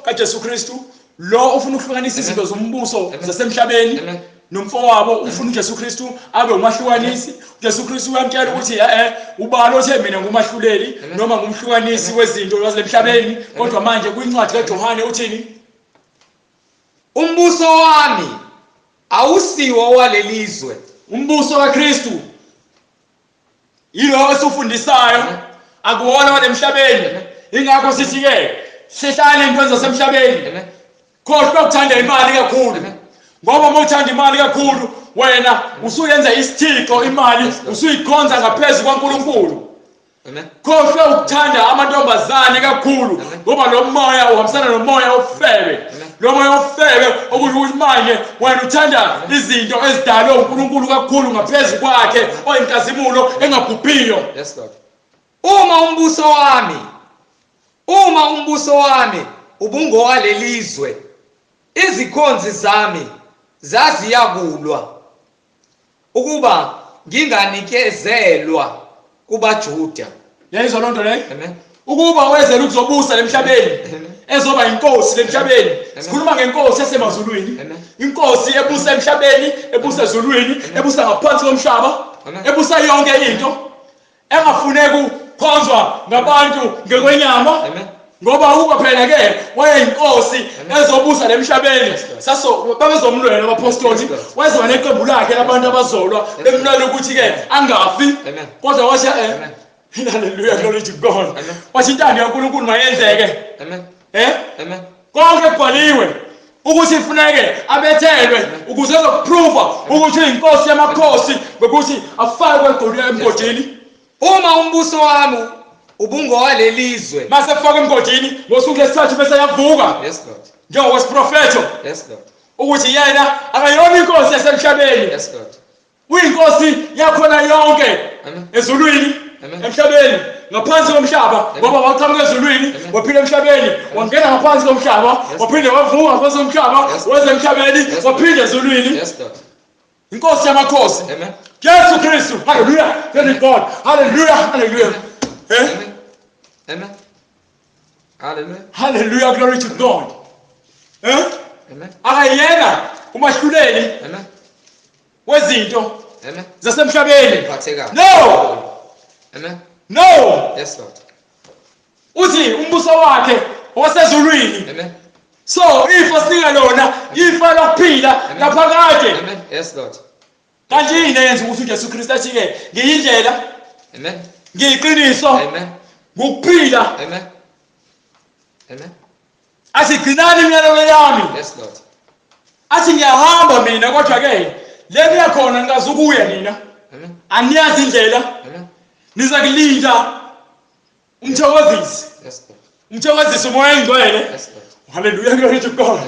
kaJesu Kristu. Lo ufuna ukuhlukanisa izinto zombuso zasemhlabeni nomfowabo ufuna uJesu Kristu abe umahlukanisi. UJesu Kristu uyamtshela ukuthi eh ubani othe mina ngumahluleli noma ngumhlukanisi wezinto zasemhlabeni? Kodwa manje kwincwadi kaJohane uthini? Umbuso wami awusiwo walelizwe. Umbuso kaKristu yilo esiwufundisayo, akuwona walemhlabeni. Ingakho sithi-ke sihlale ey'ntweni zasemhlabeni. Khohlwa ukuthanda imali kakhulu, ngoba uma uthanda imali kakhulu wena usuyenza isithixo imali, usuyikhonza ngaphezu kwaNkulunkulu. Khohlwa ukuthanda amantombazane kakhulu, ngoba lo moya uhambisana nomoya ofebe. Lo moya ofebe okusho ukuthi manje wena uthanda izinto ezidalwe uNkulunkulu kakhulu ngaphezu kwakhe oyinkazimulo engabhubhiyo. Yes Lord. Uma umbuso wami, uma umbuso wami ubungowalelizwe, izikhonzi zami zaziyakulwa ukuba nginganikezelwa kubaJuda. Yayizwa loo nto leyo? Amen. Ukuba wezela ukuzobusa lemhlabeni, ezoba inkosi lemhlabeni. Sikhuluma ngenkosi yasemazulwini. Inkosi ebusa emhlabeni, ebusa ezulwini, ebusa ngaphansi komhlaba, ebusa yonke into. Engafuneki ukukhonzwa ngabantu ngekwenyama. Ngoba ukuba phela ke wayeyinkosi ezobusa lemhlabeni, saso babezomlwela abaphostoli, wayezoba neqembu lakhe labantu abazolwa bemlwela ukuthi ke angafi. Kodwa wathi eh, haleluya, glory to God, wathi intando kaNkulunkulu mayenzeke. Amen. Eh? Amen. Konke kubhaliwe ukuthi kufuneke abethelwe ukuze ezokuprova ukuthi uyinkosi yamakhosi ngokuthi afakwe egolweni emgodini. Uma umbuso wami ubungowalelizwe. Mase faka emgodini ngosuku lesithathu bese yavuka. Yes Lord. Njengokwesiprofetho. Yes Lord. Ukuthi yena akayona inkosi yasemhlabeni. Yes Lord. Uyinkosi yakhona yonke ezulwini, emhlabeni, ngaphansi komhlaba, ngoba waqhamuka ezulwini, waphila emhlabeni, wangena ngaphansi komhlaba, waphinde wavuka ngaphansi komhlaba, weza emhlabeni, waphinde ezulwini. Yes Lord. Inkosi yamakhosi. Amen. Jesu Kristu. Hallelujah. Glory God. Hallelujah. Hallelujah. Eh? Amen. Amen. Hallelujah. Hallelujah. Glory to God. Eh? Amen. Akayena umahluleli Amen. wezinto Amen. zasemhlabeni. Phatheka. No. Amen. No. Yes Lord. Uthi umbuso wakhe wasezulwini. Amen. So ifa sinika lona ifa lokuphila laphakade. Amen. Yes Lord. Kanti yini eyenza ukuthi uJesu Kristu athi ke ngiyindlela? Amen. Ngiyiqiniso. Amen. Ngukuphila. Amen. Amen. Athi gcinani imiyalelo yami. Yes Lord. Athi ngiyahamba mina kodwa ke le niyakhona nikazukuya nina. Amen. Aniyazi indlela. Amen. Niza kulinda umthokozisi. Yes Lord. Umthokozisi umoya oyingcwele. Yes Lord. Hallelujah, glory to God.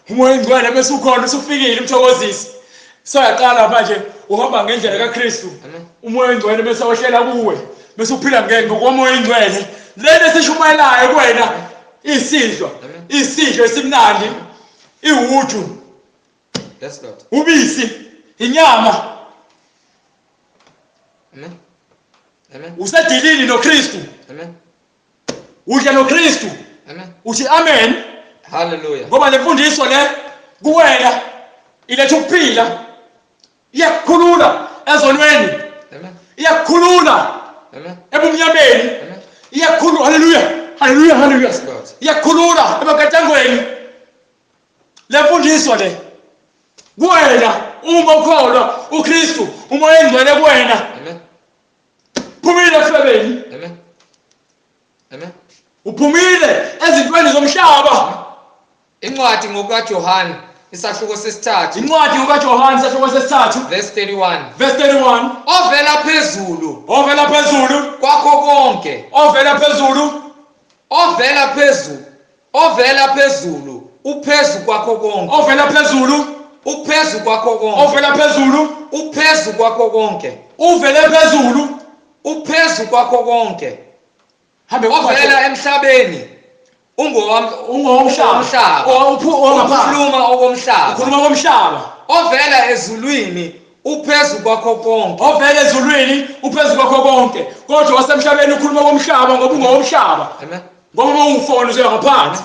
Umoya oyingcwele bese ukhona usufikile umthokozisi. Soyaqala manje uhamba ngendlela kaKristu. Amen. Umoya oyingcwele bese wehlela kuwe. Bese uphila ngokomoya oyingcwele. Lento esishumayelayo kuwena isidlo, isidlo esimnandi, iwuju, Yes Lord. ubisi, inyama. Amen. Amen. Usedilini noKristu. Amen. Udla noKristu. Amen. Uthi amen. Hallelujah. Ngoba le mfundiso le kuwena iletha ukuphila. Iyakukhulula ezonweni. Amen. Iyakukhulula Amen. ebumnyameni. Amen. Iyakukhulula, haleluya. Haleluya, haleluya. Yes, Lord. Iyakukhulula emaketangweni. Le mfundiso le kuwena uma ukholwa uKristu, umoya engcwele kuwena. Amen. Phumile ekufebeni. Amen. Amen. Uphumile ezintweni zomhlaba. Incwadi ngokukaJohane isahluko sesithathu. Incwadi ngokukaJohane isahluko sesithathu. Verse 31. Verse 31. Ovela phezulu. Ovela phezulu. Kwakho konke. Ovela phezulu. Ovela phezulu. Ovela phezulu uphezu kwakho konke. Ovela phezulu uphezu kwakho konke. Ovela phezulu uphezu kwakho konke. Uvele phezulu uphezu kwakho konke. Hambe ovela emhlabeni ungowomhlaba. Ukhuluma okomhlaba. Ukhuluma okomhlaba. Ovela ezulwini uphezu kwakho konke. Ovela ezulwini uphezu kwakho konke. Kodwa wasemhlabeni ukhuluma okomhlaba ngoba ungowomhlaba. Amen. Ngoba uma ungufona uzoya ngaphansi.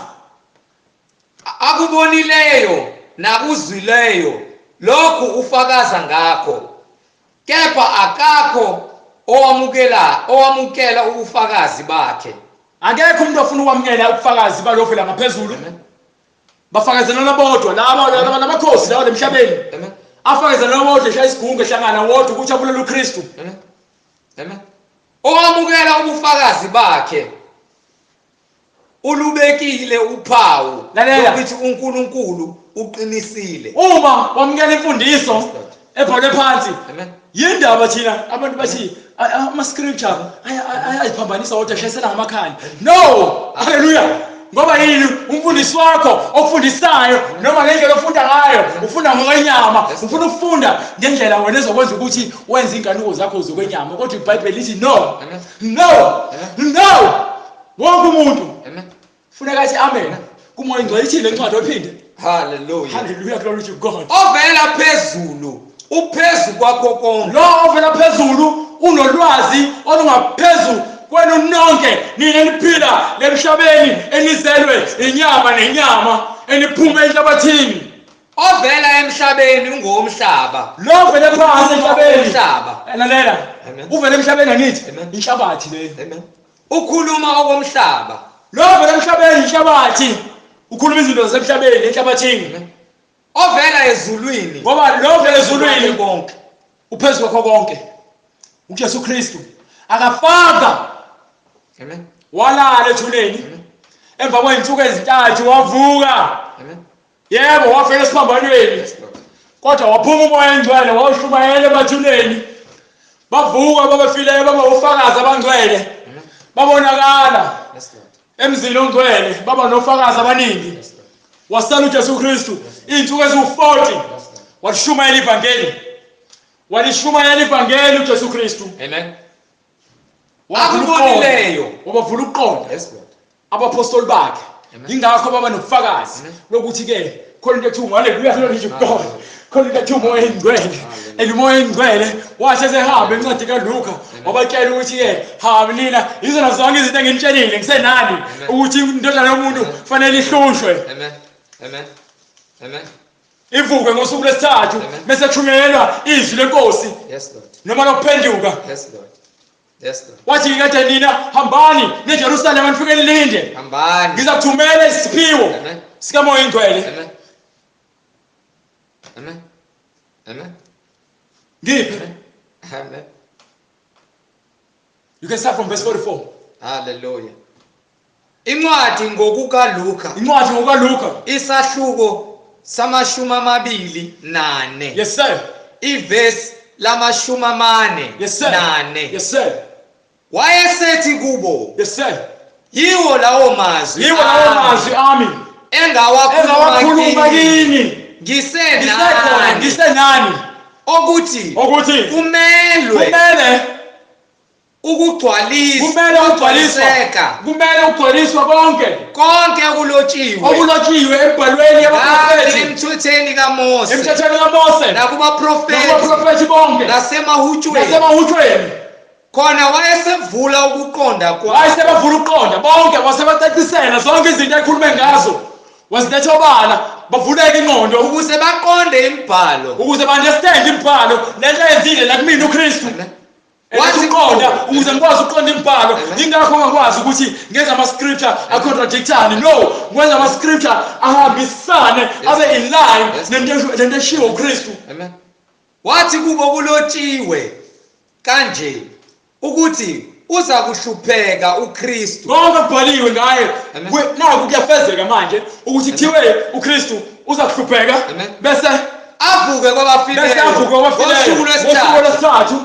Akubonileyo nakuzwileyo lokhu ufakaza ngakho, kepha akakho owamukela ubufakazi bakhe. Akekho umuntu ofuna ukwamukela ubufakazi balofela ngaphezulu. Bafakazelana bodwa laba laba lamakhosi lawa lemhlabeni. Afakazelana bodwa eshaya isigungu ehlangana wodwa ukuthi abulale uKristu. Amen. Owamukela ubufakazi bakhe ulubekile uphawu Lalela. lokuthi uNkulunkulu uqinisile. Uma wamukela imfundiso Yes, Lord. ebhalwe phansi Amen. yindaba thina abantu bathi ama-scripture ayaziphambanisa wodwa ashayisela ngamakhanda. No, haleluya. Ngoba yini? Umfundisi wakho okufundisayo noma ngendlela ofunda ngayo, ufunda ngokwenyama, ufuna ukufunda ngendlela wena ezokwenza ukuthi wenze inkanuko zakho zokwenyama, kodwa iBhayibheli lithi no. Amen. No, no. Wonke umuntu Amen. funeka athi amen kuMoya Ingcwele. Ithini le ncwadi ophinde? Hallelujah. Hallelujah, glory to God. Ovela phezulu uphezu kwakho konke. Lo ovela phezulu unolwazi olungaphezu kwenu nonke nina niphila lemhlabeni, enizelwe inyama nenyama, eniphume enhlabathini. Ovela emhlabeni ungowomhlaba. Lo ovele phansi emhlabeni. Umhlaba. Lalela. Amen. Uvele emhlabeni angithi? Amen. Inhlabathi leyo. Amen. Ukhuluma okomhlaba. Lo ovele emhlabeni inhlabathi. Ukhuluma izinto zasemhlabeni enhlabathini. Amen. Ovela ezulwini. Ngoba lo ovele ezulwini konke. Uphezu kwakho konke. UJesu Kristu akafaka. Amen. Walala ethuneni. Amen. Emva kwezinsuku ezintathu wavuka. Amen. Yebo, wafela esiphambanweni. Yes, Lord. Kodwa waphuma uMoya Engcwele wawushumayela emathuneni. Bavuka babefileyo baba ofakazi abangcwele. Amen. Babonakala Yes, Lord. emzini ongcwele, baba nofakazi abaningi. Yes, Lord. Wasala uJesu Kristu izinsuku eziwu-40 Yes, Lord. walishumayela ivangeli. Walishumayela ivangeli uJesu Kristu. Amen. Wavula ukuqonda. Akubonileyo. Wabavula ukuqonda. Yes, Lord. Abapostoli bakhe. Amen. Yingakho baba nobufakazi Amen. lokuthi ke khona into ekuthiwa haleluya, glory to God. Khona into ekuthiwa uMoya Engcwele. And uMoya Engcwele wathi esehamba encwadi kaLuka wabatshela ukuthi ke hamba nina izona zonke izinto enginitshelile ngisenani Amen. ukuthi indodana yomuntu kufanele ihlushwe. Amen. Amen. Amen. Ivuke ngosuku lwesithathu Amen. bese thunyelwa izwi lenkosi Yes, Lord. noma lokuphenduka. Yes, Lord. Yes, Lord. Wathi kade nina hambani neJerusalema nifike nilinde. Hambani. Ngizakuthumela isiphiwo Amen. sikaMoya Ingcwele. Amen. Amen. Amen. Ngiphi? Amen. You can start from verse 44. Hallelujah. Incwadi ngokukaLuka. Incwadi ngokukaLuka. Isahluko sama-24. Yes sir. Ivesi lama-44. Yes sir. Yes sir. Wayesethi kubo. Yes sir. Yiwo lawo mazwi. Yiwo lawo mazwi ami. Engawakhuluma kini. Ngisenani. Ngisenani. Okuthi kumele ukugcwaliswa kumele ukugcwaliswa kumele ukugcwaliswa konke konke okulotshiwe okulotshiwe embhalweni yabaprofethi emthethweni kaMose emthethweni kaMose nakubaprofethi bonke nasemahutshweni khona wayesevula ukuqonda kwabo, wayesebavula ukuqonda bonke, wasebacacisela zonke izinto ayikhulume ngazo, waziletha obala, bavuleke ingqondo ukuze baqonde imibhalo, ukuze ba-understand imibhalo lento ayenzile la kumina uKristu. Wathi uqonda ukuze ngikwazi ukuqonda imibhalo. Ingakho ungakwazi ukuthi ngenza ama-scripture a-contradictane. No, ngwenza ama-scripture ahambisane abe in line nento eshiwo uKristu. Amen. Wathi kubo kulotshiwe kanje ukuthi uza kuhlupheka uKristu. Konke kubhaliwe ngaye. Naku kuyafezeka manje ukuthi kuthiwe uKristu uza kuhlupheka bese avuke kwabafileyo. Bese avuke kwabafileyo. Ngosuku lwesithathu.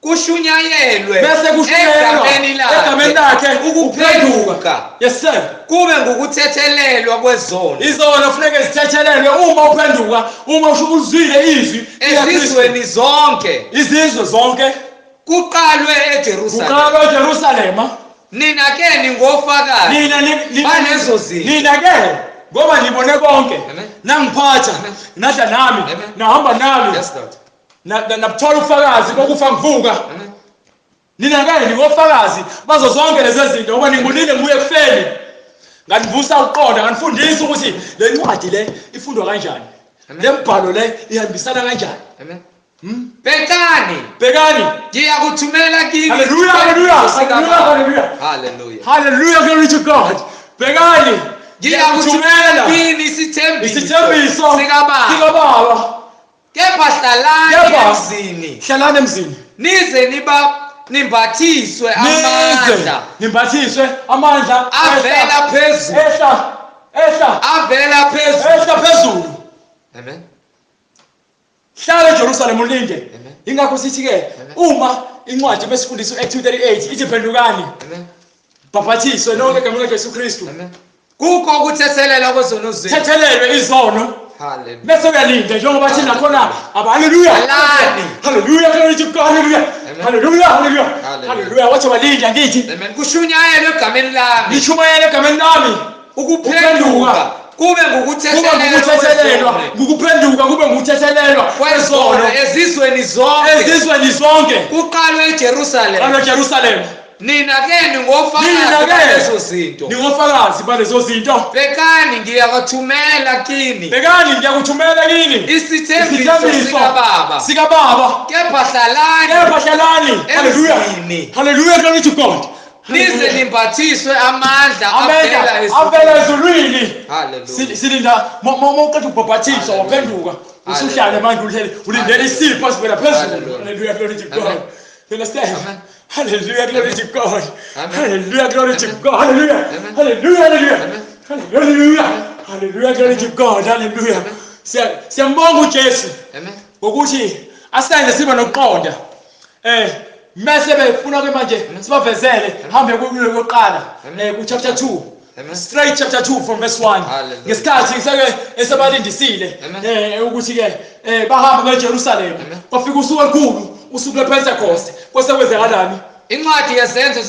Kushunyayelwe bese kushunyayelwa egameni lakhe ukuphenduka. Yes sir. Kube ngukuthethelelwa kwezono. Izono kufuneka zithethelelwe uma uphenduka, uma uzwile izwi ezizweni zonke. Izizwe zonke. Kuqalwe eJerusalema. Kuqalwe eJerusalema. Nina ke ningofakazi. Nina banezo zinto. Nina ke ngoba nibone konke. Nangiphatha, nadla nami, nahamba nami. Yes Lord. Nabuthola ubufakazi bokufa ngivuka. Nina ke ningofakazi bazo zonke lezi zinto ngoba ningibonile ngibuye ekufeni. Nganivusa ukuqonda, nganifundisa ukuthi le ncwadi le ifundwa kanjani. Le mbhalo le ihambisana kanjani. Amen. Bhekani, Bhekani. ngiyakuthumela kini. Hallelujah, hallelujah, hallelujah, hallelujah. Hallelujah. Hallelujah, glory to God. Bhekani. Ngiyakuthumela kini isithembiso isithembiso sikababa. sikababa. Kepha hlalani Kepha- emzini Hlalani emzini. nize niba nimbathiswe Nize amandla nimbathiswe amandla avela phezulu ehla ehla avela phezulu. ehla phezulu. Amen. Hlala eJerusalem ulinde. Amen. Ingakho sithi ke Amen. uma incwadi besifundisa uAct 2:38 ithi phendukani Amen. bhabhathiswe nonke egameni likaJesu Kristu. Amen. Kukho ukuthethelela kwezono zenu. Thethelelwe izono. Hallelujah. Bese uyalinda njengoba thina khona aba haleluya. Hlalani. Haleluya glory to God haleluya. Amen. Haleluya haleluya. Hallelujah. Haleluya wathi balinda ngithi Amen. Kushunyayelwe egameni lami. ngishumayele egameni lami. Ukuphenduka kube Kube ngukuthethelelwa ngukuthethelelwa, kwezono. ngukuphenduka kube ngukuthethelelwa Kwezono kwezono ezizweni zonke. ezizweni zonke. Kuqalwe eJerusalem. Qala eJerusalem. Nina ke ningofakazi Nina ke balezo zinto. ningofakazi balezo zinto. Bhekani ngiyakuthumela kini Bhekani ngiyakuthumela kini isithembiso isithembiso sikababa. sikababa. Kepha hlalani Kepha hlalani. Haleluya. Emzini. Haleluya glory to God. nize nimbathiswe amandla Amandla avela avela ezulwini. ezulwini. Hallelujah. Silinda mawuqeda ukubhabhathiswa waphenduka usuhlale manje uhlele ulindele isipho esivela phezulu. Hallelujah. Haleluya glory to God. Amen. You understand? Amen. Hallelujah glory to God. Amen. Hallelujah glory to Amen. God. Hallelujah. Amen. Hallelujah hallelujah. Amen. Hallelujah. Hallelujah glory to God. Hallelujah. Amen. Siyambonga uJesu Amen. ngokuthi asenze sibe nokuqonda. Mase befuna ke manje sibavezele hambe kuyoqala Amen. ku chapter 2. Amen. Straight chapter 2 from verse 1. Hallelujah. Ngesikhathi seke esebalindisile Amen. ukuthi ke bahamba beJerusalem. Amen. Kwafika usuku olukhulu, usuku lwePentecost. Kwase kwenzakalani? Incwadi yezenzo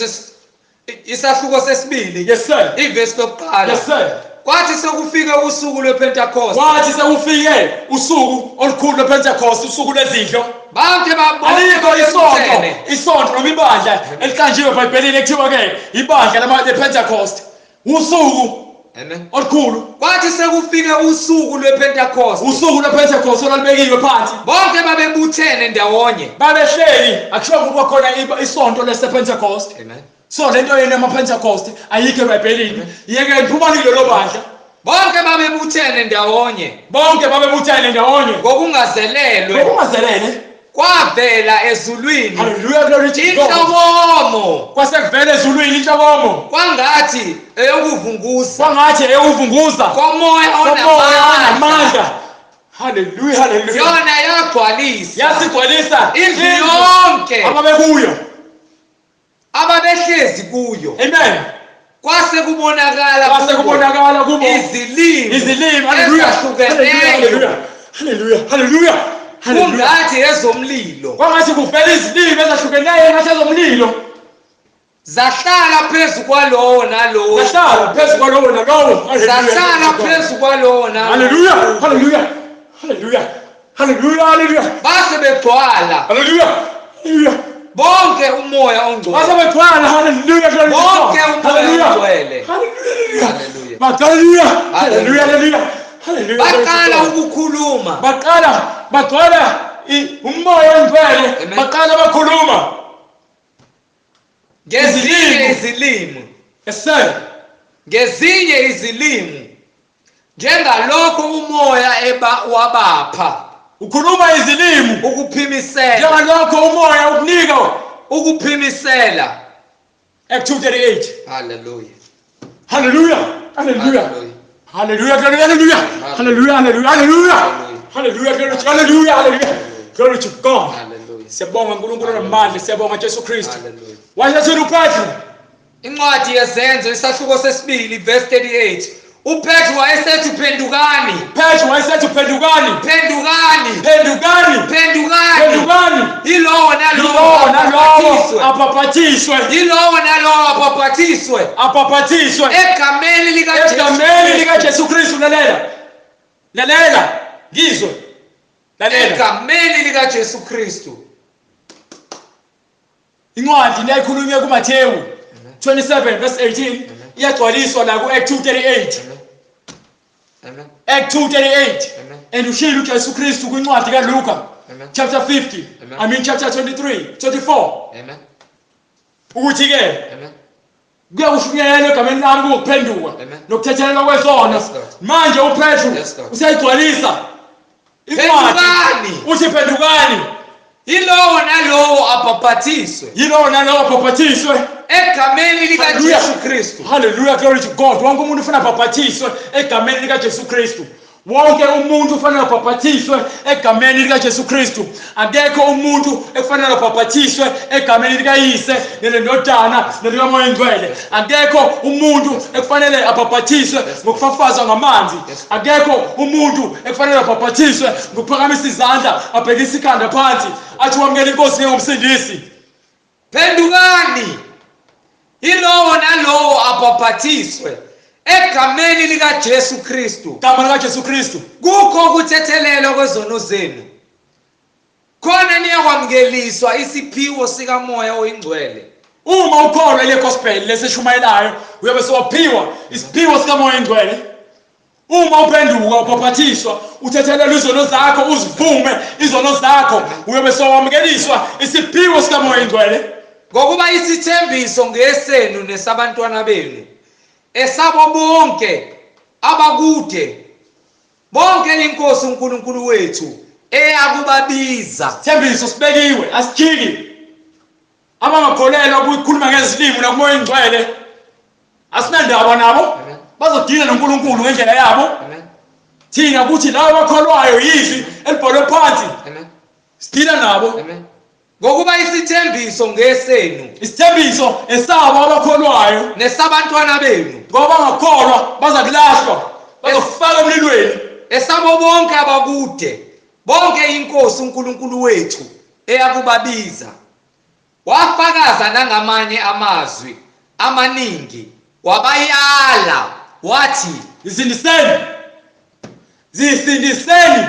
isahluko sesibili Yes sir. ivesi lokuqala. Yes sir. Kwathi sekufike usuku lwePentecost Kwathi sekufike usuku olukhulu lwePentecost, usuku lwezidlo. bonke Alikho isonto, babuthene isonto noma ibandla eliqanjiwe eBhayibhelini ekuthiwa ke ibandla lePentecost. Usuku Amen. olukhulu, Kwathi sekufike usuku lwePentecost usuku lwePentecost olwalubekiwe phansi. bonke babebuthene ndawonye. Babehleli, akushiwo ukuba khona isonto lesePentecost. Amen. So lento yenu yamaPentecost ayikho eBhayibhelini. Yeke phumani kulelo bandla. Bonke babebuthene ndawonye Bonke babebuthene ndawonye. ngokungazelelwe Ngokungazelele. kwavela ezulwini Hallelujah glory to God. inhlokomo Kwase kuvela ezulwini inhlokomo. kwangathi eyokuvunguza Kwangathi eyokuvunguza. komoya Komoya onamandla onamandla. Hallelujah hallelujah. yona yagcwalisa Yasigcwalisa indlu yonke ababekuyo. ababehlezi kuyo. Amen. Kwase kubonakala Kwase kubo kubonakala kubo izilimi izilimi. Hallelujah. ezahlukeneyo Hallelujah. Hallelujah. Hallelujah. Hallelujah. kungathi ezomlilo Kwangathi kuvela izilimi ezahlukeneyo ngathi ezomlilo. zahlala phezu kwalowo nalowo Zahlala phezu kwalowo nalowo. Hallelujah. zahlala phezu kwalowo nalowo Hallelujah. Hallelujah. Hallelujah. Hallelujah. Hallelujah. base begcwala Hallelujah. Hallelujah. bonke umoya Base ongcwele begcwala. Hallelujah. Glory to God. Bonke umoya Hallelujah. ongcwele. Hallelujah. Hallelujah. Hallelujah. Hallelujah. Hallelujah. Hallelujah. baqala ukukhuluma Baqala bagcwala umoya ongcwele. Amen. Baqala bakhuluma. ngezinye Izilimi. izilimi Yes sir. ngezinye izilimi njengalokho umoya eba wabapha Ukhuluma izilimi ukuphimisela njengalokho umoya ukunika. ukuphimisela Act 2:38. haleluya Hallelujah. Hallelujah. Hallelujah. Glory, hallelujah. Hallelujah. Hallelujah. Hallelujah. Hallelujah. Glory to hallelujah. Hallelujah. Glory to God. haleluya Siyabonga uNkulunkulu onamandla, siyabonga Jesu Kristu. haleluya Wayesathini uPetru? Incwadi yezenzo isahluko sesibili verse 38 uPetru wayesethi phendukani Petru wayesethi phendukani, phendukani phendukani, phendukani phendukani. yilowo Yilowo nalowo nalowo abhapathiswe abhapathiswe, yilowo nalowo abhapathiswe abhapathiswe egameni likaJesu egameni likaJesu Kristu. Lalela, lalela, ngizwe, lalela. egameni likaJesu Kristu Incwadi leyayikhulunywe kuMathewu 27 verse 18 Iyagcwaliswa la ku-Act 2:38. Amen. Amen. Act 2:38. Amen. And ushilo uJesu Kristu kwincwadi kaLuka Amen. chapter 50, Amen. I mean chapter 23, 24 Amen. ukuthi ke Amen. kuyakushunyayelwa egameni lami kungokuphenduka Amen. nokuthethelelwa kwezono. Yes, Lord. Manje uPetru Yes, Lord. useyigcwalisa incwadi. Phendukani. Uthi phendukani. Yilowo nalowo abhabhathiswe Yilowo nalowo abhabhathiswe egameni likaJesu Hallelujah. Kristu. Hallelujah, glory to God. Wonke umuntu ufuna abhabhathiswe egameni likaJesu Kristu. Wonke umuntu ufanele abhabhathiswe egameni likaJesu Kristu. Akekho umuntu ekufanele abhabhathiswe egameni likaYise nelendodana nelikaMoya Oyingcwele. Akekho umuntu ekufanele abhabhathiswe ngokufafazwa ngamanzi. Akekho umuntu ekufanele abhabhathiswe ngokuphakamisa izandla abhekise ikhanda phansi athi wamukela iNkosi njengomsindisi. Phendukani, yilowo nalowo abhabhathiswe egameni likaJesu Kristu. Gama likaJesu Kristu. Kukho ukuthethelelwa kwezono zenu. Khona niyakwamukeliswa isiphiwo sikaMoya oyiNgcwele. Uma ukholwa ile gospel lesishumayelayo uyobe sewaphiwa isiphiwo sikaMoya oyiNgcwele. Uma uphenduka ubhaphathiswa uthethelelwa izono zakho uzivume izono zakho uyobe sewamukeliswa isiphiwo sikaMoya oyiNgcwele. Ngokuba isithembiso ngesenu nesabantwana benu, esabo bonke abakude, bonke iNkosi uNkulunkulu wethu eyakubabiza. Sithembiso sibekiwe asijiki. Abangakholelwa ukukhuluma ngezilimi nakuMoya oyiNgcwele asinandaba nabo, bazodila noNkulunkulu ngendlela yabo. Thina kuthi labo abakholwayo yizwi elibhalwe phansi sidila nabo. Ngokuba isithembiso ngesenu, Isithembiso esabo abakholwayo nesabantwana benu, ngoba bangakholwa bazakulahlwa, bazofaka emlilweni. Esabo bonke abakude, bonke iNkosi uNkulunkulu wethu eyakubabiza. Wafakaza nangamanye amazwi amaningi, wabayala wathi, Zisindiseni, zisindiseni.